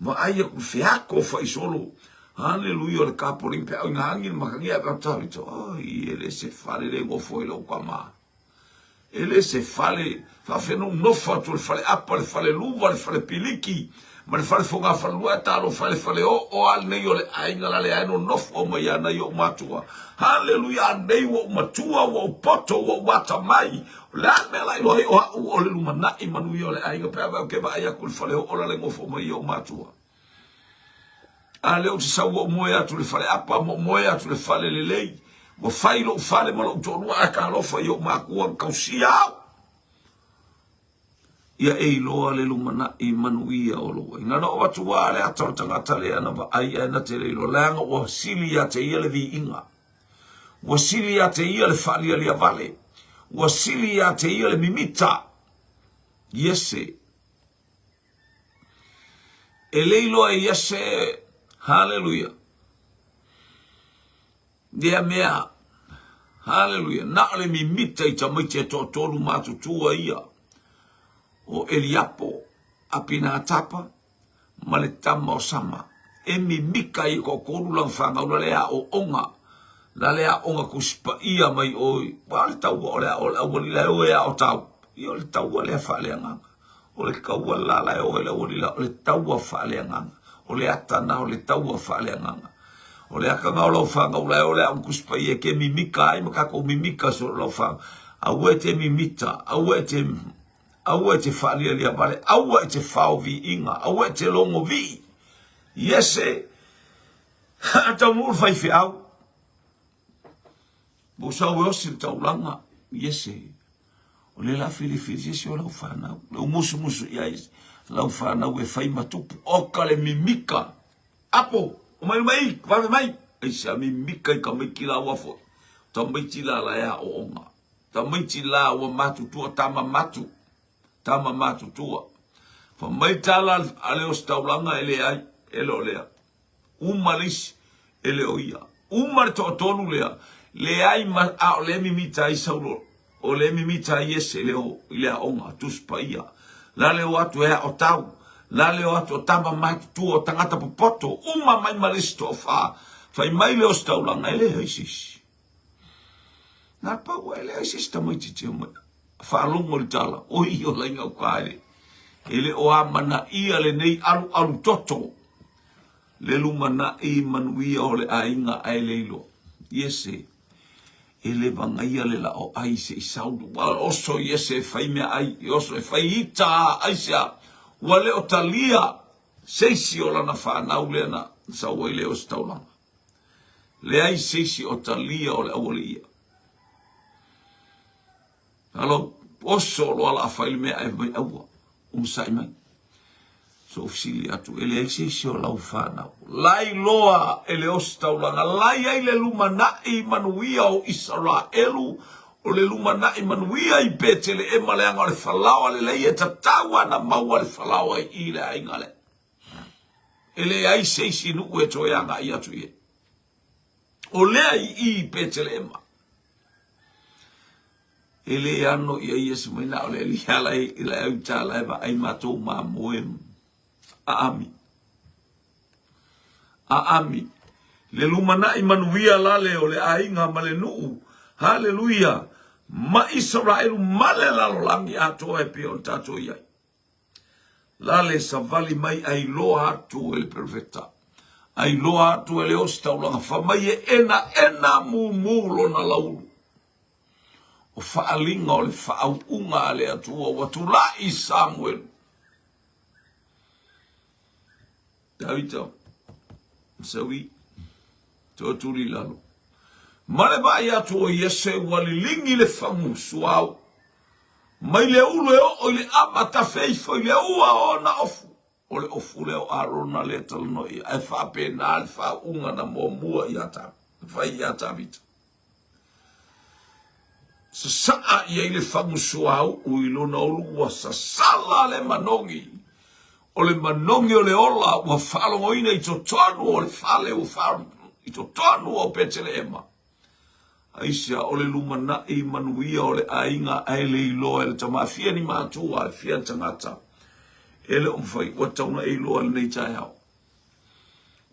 Vaai aku feako faisolo. Haleluia o le kapoli peau ina hangi le makangi a peau tavito. Oi, e le se fale le gofo i lou kama. E le se fale faafeno nofo atu le fale apa, le fale luva, le fale piliki, ma le fale foga falelua e talofa le fale oo a lenei o le aiga la le ae no nofo mai ana i ou matua. Haleluia, anei ua ou matua, ua ou poto, ua ou atamai. O le a le mea la iloa ai o a'u o le lumanai manuia o le aiga pe a ou ke vaai atu i le fale oo la le nofo mai i ou matua. A lea ou te sau ua ou moe atu i le fale apa ma ou moe atu i le fale lelei. Ua fai lou fale ma lou toalua ae talofa i ou matua na tausia au. Ia e iloa le lumanai manuia o lou aiga. Na oo atu a le ata o le tagata lea na vaai ae na te le iloa leaga ua sili ia te ia le viiga. Ua sili ia te ia le faalialia vale. Ua sili ia te ia le mimita. Iese. E le iloa e Iese, haleluia, lea mea, haleluia, na o le mimita i tamaiti e toatolu matutua ia, o Eliapo, Apinatapa, ma le tama o Sama, e mimika ai e toatolu lana fanau la le aoaoga, la le aoga Tusi Paia mai oi, aua o le taua o le ao o le aualii la e o e ao tau, ia o le taua lea faaleagaga, o le taua la la e o ai le aualii la, o le taua faaleagaga, o le ata na o le taua faaleagaga. O le ata na o lau fanau la e o le aoga Tusi Paia e te mimika ai ma tatou mimika so lau fanau. Aua e te mimita, aua e te Aua e te faalialia vale, aua e te fao viiga, aua e te logo vii. Iese, taunuu le faifeau. Ua sau e osi le taulaga, iese, o le la filifili se isi o lau fanau. Le umusumusu i ai lau fanau e fai ma tupu. Oka le mimika. Apo, o mai mai, vave mai. Aisea mimika i tamaiti la ua foi. Tamaiti la la e aooga. Tamaiti la ua matutua tama matu. Tama matutua. Fa mai tala a le ositaulaga e leai, e le o lea. Uma le isi, e le o ia. Uma le toatolu lea, leai ma, a o lea e mimita ai Saulo, o lea e mimita ai Iese i le, i le aoga, Tusi Paia. La le o atu e aotau, la le o atu o tama matutua, o tagata popoto, uma mai ma le isi toafa. Fai mai le ositaulaga, e leai se isi. Na pau e leai se isi tamaitiiti e omai. Faalogo i le tala, oi o la i gauta e le, e le o amanaia lenei alualu toto le lumanai manuia o le aiga ae le iloa. Iese, e le vagaia le lao ai se i sau. Ua oso Iese e fai mea ai, e oso e fai ita aisea. Ua le o talia se isi o lana fanau lea na sau ai le ositaulaga. Leai se isi o talia o le aualiia. Alo, oso loa la fai le mea ae mai aua, onosai mai. So fesili atu, e leai se isi o lau fanau. Lai loa e le ositaulaga, lai ai le lumanai manuia o Isaraelu, o le lumanai manuia i Peteleema leaga o le falaoa lelei e tatau ana maua le falaoa i i le aiga lea. E leai se isi nuu e toe agai atu i ai. O lea i i i Peteleema. E le ano ia ia se mai na o le ali ala i la au tala e vaai matou mamoe aami. Aami. Le lumanai manuia lale o le aiga ma le nuu. Haleluia. Ma Isaraelu ma le lalolagi atoa e pei ona tatou i ai. La le savali mai ai loa atu e le perofeta, ai loa atu e le ositaulaga, fa mai e enaena mumu lona laulu. O faaliga o le faauuga a le Atua ua tulai Samuelu. Tavita, saui, toatuli i lalo. Ma le vaai atu o Iese ua liligi le fagu suauu Mai le ulu e oo i le ava tafe ifo i le ua o ona ofu. O le ofu lea o Arona lea talanoa ia, ae faapena le faauuga na muamua ia na fai ia Tavita. Sasaa i ai le fagu suauu i lona ulu ua sasala le manogi. O le manogi o le ola ua faalogoina i totonu o le fale ua fa, i totonu o Peteleema. Aisea o le lumanai manuia o le aiga ae le iloa e le tama a fia ni matua e fia tagata e le o mafai ua tatau ona e iloa lenei taeao.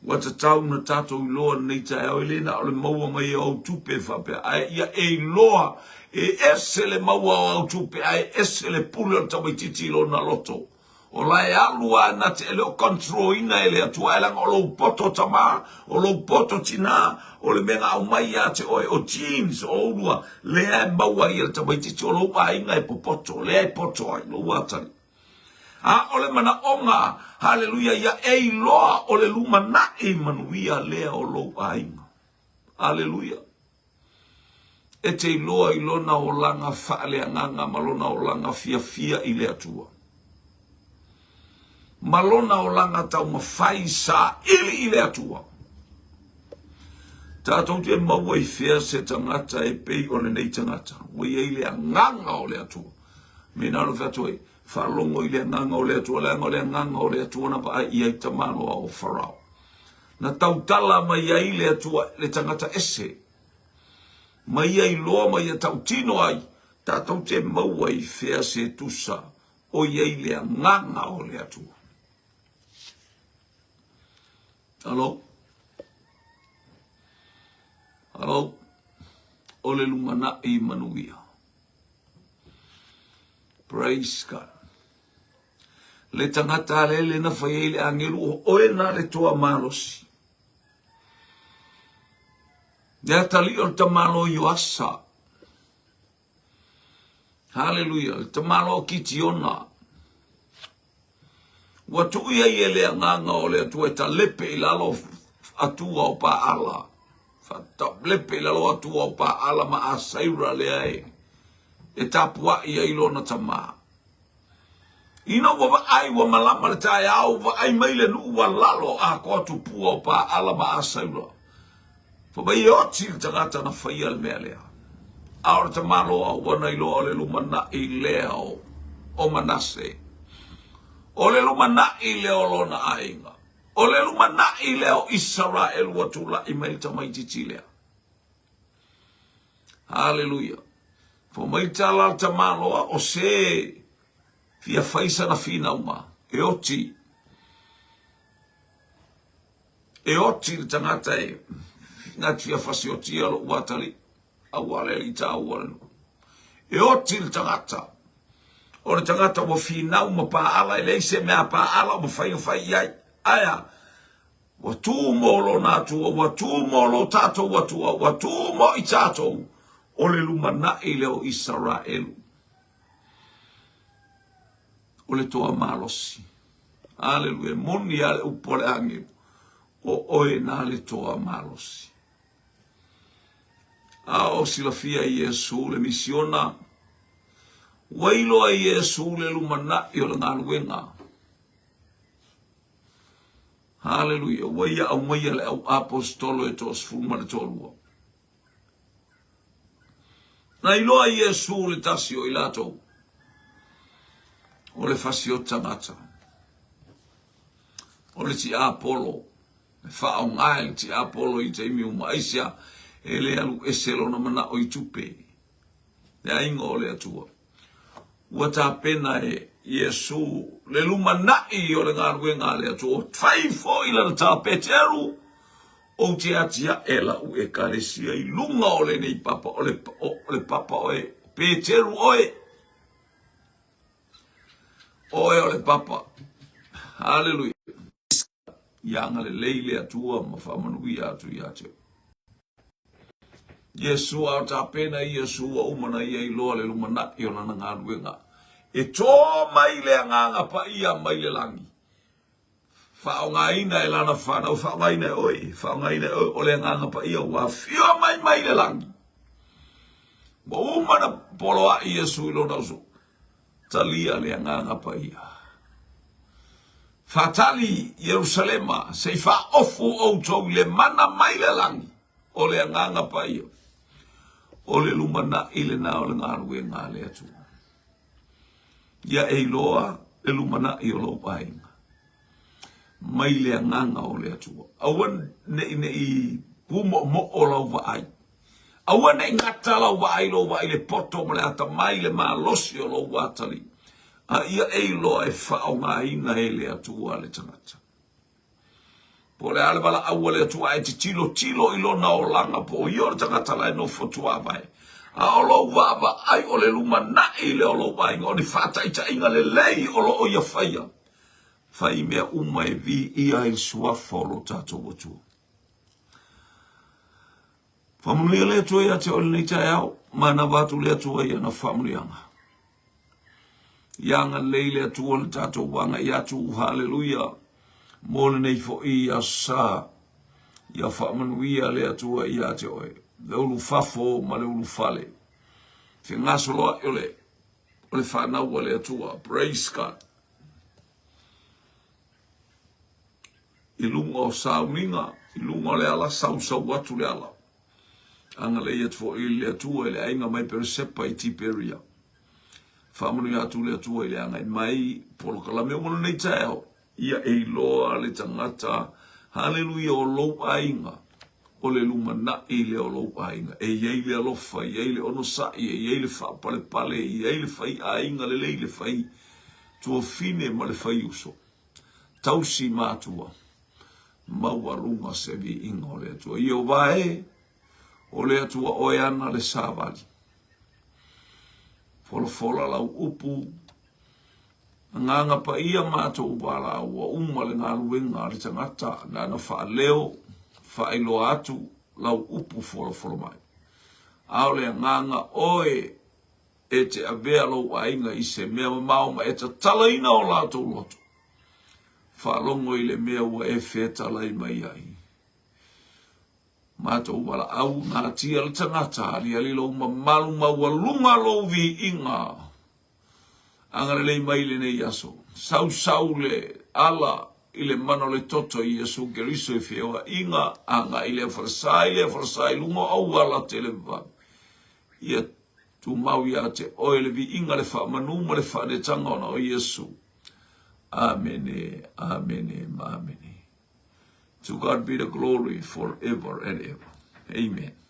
Ua tatau ona tatou iloa lenei taeao e le na o le maua mai o au tupe faapea ae ia e iloa e ese le maua o au tupe ae ese le pule o le tamaitiiti i lona loto. O la e alu a na te e le o control ina e le Atua ae leaga o lou poto tama, o lou poto tina, o le mea na aumai ia te oe, o genes o oulua, lea e maua ai e le tamaitiiti o lou aiga e popoto, lea e poto ai lou atalii. A o le manaoga, haleluia, ia e iloa o le lumanai manuia lea o lou aiga. Haleluia. E te iloa i lona olaga faaleagaga ma lona olaga fiafia i le Atua, ma lona olaga taumafai saili i le Atua. Tatou te maua i fea se tagata e pei o lenei tagata, ua i ai le agaga o le Atua. Mena o le atu ai, faalogo i le agaga o le Atua, leaga o le agaga o le Atua na vaai i ai tamaloa o Farao. Na tautala mai ai le Atua le tagata ese, ma ia iloa ma ia tautino ai, tatou te maua i fea se tusa o i ai le agaga o le Atua. Alo? Alo? O le lumanai manuia. Praise God. Le tagata alele na fai ai le agelu o oe na le toa malosi. Le atalii o le tamalo Ioasa. Haleluia, le tamalo o Kitiona. Ua tuu ai e le agaga o le Atua e talepe i lalo atua o Paala. Talepe i lalo atua o Paala ma Asaira lea e, e tapuai ai lona tama. Ina ua vaai ua malama le taeao, vaai mai le nuu ua lalo atoa tupua o Paala ma Asaura. Fai mai e oti le tagata na faia le mea lea. A o le tamaloa ua na iloa o le lumanai lea o Manase. O le lumanai lea o lona aiga. O le lumanai lea o Isaraelu ua tulai mai le tamaitiiti lea. Haleluia. Fai mai tala a le tamaloa o se fia fai sana finauga e oti. E oti le tagata e na te fia fasiotia lou atalii, aua le alii taua le nuu. E oti le tagata, o le tagata ua finau ma paala, e leai se mea paala o mafai ona fai i ai. Ae a? Ua tu mo lona Atua, ua tu mo lo tatou Atua, ua tu mo i tatou, o le lumanai lea o Isaraelu. O le toa malosi. Aleluia. E moni lava le upu a le agelu, o oe na le toa malosi. A o silafia e Iesu le misiona, ua iloa e Iesu le lumanai o le galuega. Haleluia. Ua ia aumaia le au aposetolo e toasefulu ma le toalua. Na iloa Iesu le tasi o i latou, o le fasi o tagata, o le tiapolo, e faaaoga e le tiapolo i taimi uma. Aisea? E le alu ese lona manao i tupe, le aiga o le Atua. Ua tapena e Iesu le lumanai o le galuega a le Atua. Ua fai foi lana tā Peteru, Ou te atiae lau ekalesia i luga o lenei papa, o le, o, le papa oe, Peteru oe, oe o le papa. Haleluia. Ia agalelei le Atua ma faamanuia atu ia te oe. Iesu a o tapena Iesu ua uma na ia iloa le lumanai o lana galuega. E tō mai le agaga paia mai le lagi. Faaaogaina e lana fanau, faaaogaina e oe, faaaogaina e oe o le agaga paia ua afio mai mai le lagi. Ua uma na poloai Iesu i lona uso. Talia le agaga paia. Faatali Ierusalema, se i faaofu outou i le mana mai le lagi o le agaga paia. O le lumanai lena o le galuega a le Atua. Ia e iloa le lumanai o lou aiga mai le agaga o le Atua. Aua ne i ne i pūmoʻomoʻo lau vaai. Aua ne i gata lau vaai lou vaai i le poto ma le atamai, le malosi o lou atalii, a ia e iloa e faaaogaina e le Atua le tagata. Po o le a le valaau a le Atua ae te tilotilo i lona olaga po o ia o le tagata la e nofo tuavae. A o lou vaavaai o le lumanai lea o lou aiga, o ni faataitaiga lelei o lo o ia faia. Fai mea uma e viia ai le suafa o lo tatou Atua. Faamanuia le Atua ia te oe lenei taeao, manava atu le Atua i ana faamanuiaga. Ia agalelei le Atua le tatou agai atu, haleluia, mo lenei foi aso sa. Ia faamanuia le Atua ia te oe, le ulufafo ma le ulufale. Fegasoloai o le, o le fanau a le Atua. Praise God. I luga o sauniga, i luga o le ala, sausau atu le ala. Agalelei atu foi le Atua i le aiga mai Peresepa i Tiperia. Faamanuia atu le Atua i le agai mai polokalame uma lenei taeao. Ia e iloa le tagata, haleluia, o lou aiga, o le lumanai lea o lou aiga. E i ai le alofa, e i ai le onosai, e i ai le faapalepale, e i ai le fai aiga lelei, le fai tuafine ma le fai uso. Tausi matua, maualuga se viiga o le Atua. Ieova e, o le Atua oe ana le savali. Folafola lau upu, agaga paia matou valaau ua uma le galuega a le tagata nana faaleo, faailoa atu lau upu folafola mai. A o le agaga oe e te avea lou aiga i se mea mamao ma e tatalaina o latou loto. Faalogo i le mea ua e fetalai mai ai. Matou valaau natia le tagata, aliali lou mamalu maualuga lou viiga. Agalelei mai lenei aso. Sausau le ala. i le mana o le toto i Iesu Keriso i feoaiga agai i lea falesa i lea falesa i luga o auala televavave. Ia tumau ia te oe le viiga, le faamanu ma le faaneetaga ona o Iesu. Amene, amene ma amene. To God be the glory forever and ever. Amen.